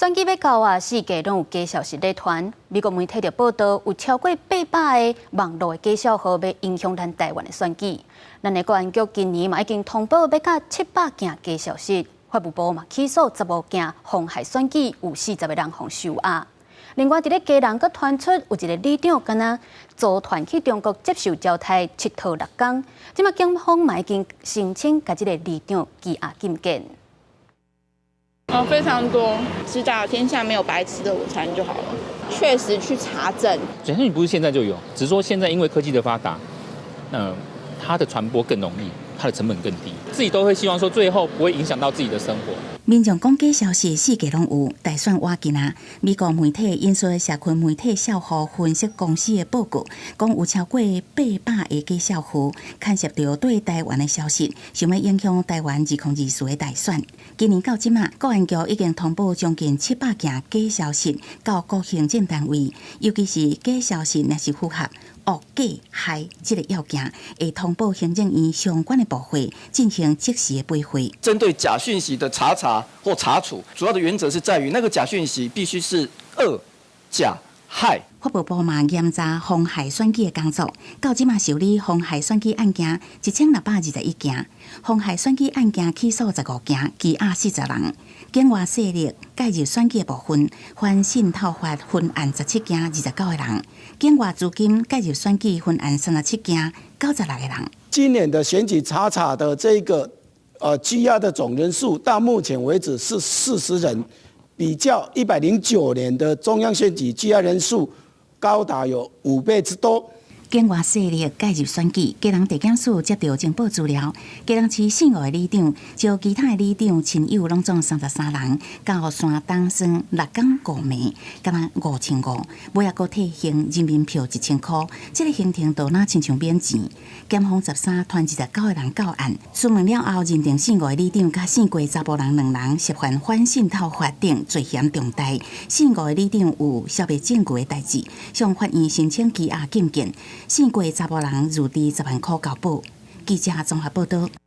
選舉欲到啊，四界攏有假消息咧傳。美國媒體就報道，有超過800個網路的假消息欲影響咱台灣的選舉。咱的國安局今年嘛已經通報欲到700件假消息，法務部嘛起訴15件妨害選舉，有40個人予收押。另外，佇咧基隆閣傳出有一個里長，敢若組團去中國接受招待，七套6工。這馬警方嘛已經申請共這个里長羈押禁見。哦，非常多，知道天下沒有白吃的午餐就好了。確實去查證。假訊不是現在就有，只是說現在因為科技的發達，它的傳播更容易，它的成本更低，自己都會希望說最後不會影響到自己的生活。民眾講假消息四界攏有，大選倚近啊！美國媒體引述社群媒體數據分析公司的報告，講有超過800個假消息，牽涉著對台灣的消息，想欲影響台灣2024的大選。今年到這馬，國安局已經通報將近700件假消息到各行政單位，尤其是假消息若是符合惡、假、害這个要件，會通報行政院相關的部會進行即時的備會。針對假訊息的查查或查處，主要的原則是在於那個假訊息必須是惡、假、害。法務部嘛嚴查妨害選舉的工作，到這馬受理妨害選舉案件1621件，妨害選舉案件起訴15件，羈押40人。境外勢力介入選舉的部分，反滲透法分案17件，29個人；境外資金介入選舉分案37件，96個人。今年的選舉查查的這個羈押的總人數，到目前為止是40人，比較109年的中央選舉羈押人數高達有5倍之多。境外勢力介入選舉，基隆地檢署接著情報資料，基隆市姓吳的里長，招其他的里長親友攏總33人，到山東省6工5暝，敢若5500，尾仔閣退還人民票1000箍，這个行程都若親像免錢。檢方13團29個人到案，詢問了後認定姓吳的里長佮姓郭查埔人兩人涉犯反滲透法等罪嫌重大。姓吳的里長有消滅證據的代誌，向法院申請羈押禁見。姓郭查埔人預支10萬箍交保。記者綜合報道。